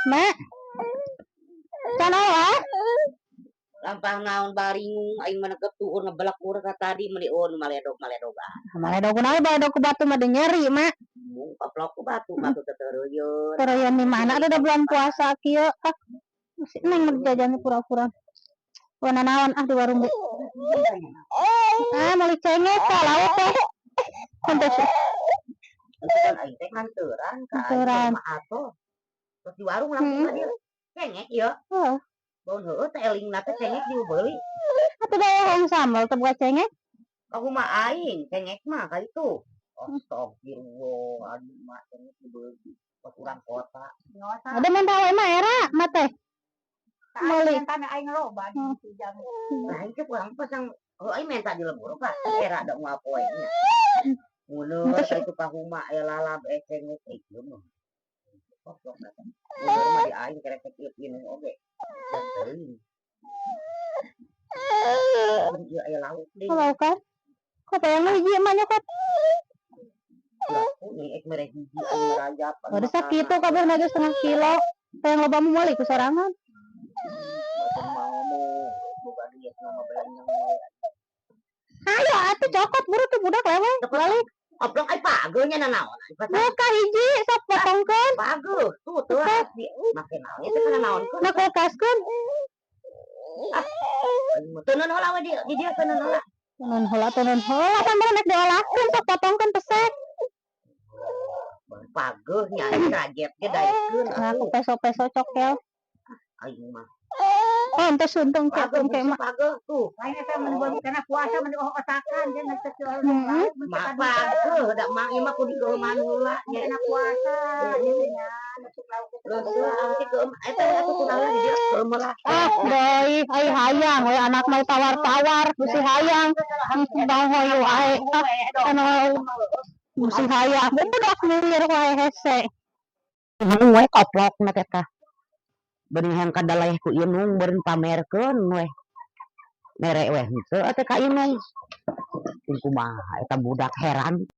Mak. Can olah? Lampah naon baringung aing mah tuur ngebelak urang ka tadi meuni on maledog-maledog ah. Maledog kunaon, baledog ku batu mah nyeri, Mak. Mung kaplok ku batu, batu teh teureuyeuh. Teureuyeuh di mana ada bulan puasa kieu ah. Masih neng mah jajan pura-pura. Warna naon ah di warung ge. Ah, meuli cengek ka lauk teh. Kontes. Itu kan aing teh nganteran ka aing Nganteran. Mah atuh. Terus di warung langsung ka dieu. Cengek ieu. Heeh. Baun heueuh teh elingna teh cengek dibeuli. Atuh da hayang sambal teu boga cengek. Kumaha aing cengek mah ka itu. Astagfirullah, aduh mah cengek dibeuli. Pas urang kota. Ada menta we mah era mah teh. Meuli. Aing loba di jam. Nah, itu kurang pasang oh aing menta di lembur pak. Era da moal poe nya. Muneur ka itu ka huma aya lalab eh cengek eh ieu mah. Goblok eta. Muneur mah di aing keresek ieu ieu oge. Da teuing. Ieu aya lauk deui. Lauk kan? Kok pengen hiji mah nyokot. Laku nih ek mere hiji aing merayap. Udah sakitu kabeh ge setengah kilo. Pengen loba mah meuli ku sorangan. Mau mau boga duit mah belenang. Ayo atuh cokot buru tuh budak lewat balik. Oplok ai pageuh nya nanaon. Buka hiji sok potongkeun. Pageuh tuh tuh di make naon ieu teh kana naonkeun. Na kulkaskeun. Teunun heula we di dieu teunun heula. Teunun heula, teunun heula kan bener nek diolahkeun sok potongkeun pesek. Pageuh nya aing rajet ge daekeun Nah, atuh. aku peso-peso cokel. Aing mah. Oh, ente suntung ke Pageuh tungke mah. pageuh tuh. Lain eta mun karena puasa mun otakan jeung ngeus Heeh. Mah pageuh da mah ieu mah kudu dikeueuman heula nya. Karena puasa gitu nya nusuk lauk teh. Leuseuh angti keueum eta atuh kunaon di dieu keueum heula. Ah, doi, ai hayang we anak mau tawar-tawar, bisi hayang. Bang hoyu ae. Ah, anu bisi hayang. Budak milir wae hese. We koplok na teh tah. Beuni hayang kadaleh ku inung beureun pamerkeun we. Mere we henteu atuh ka inung. Kumaha eta budak heran.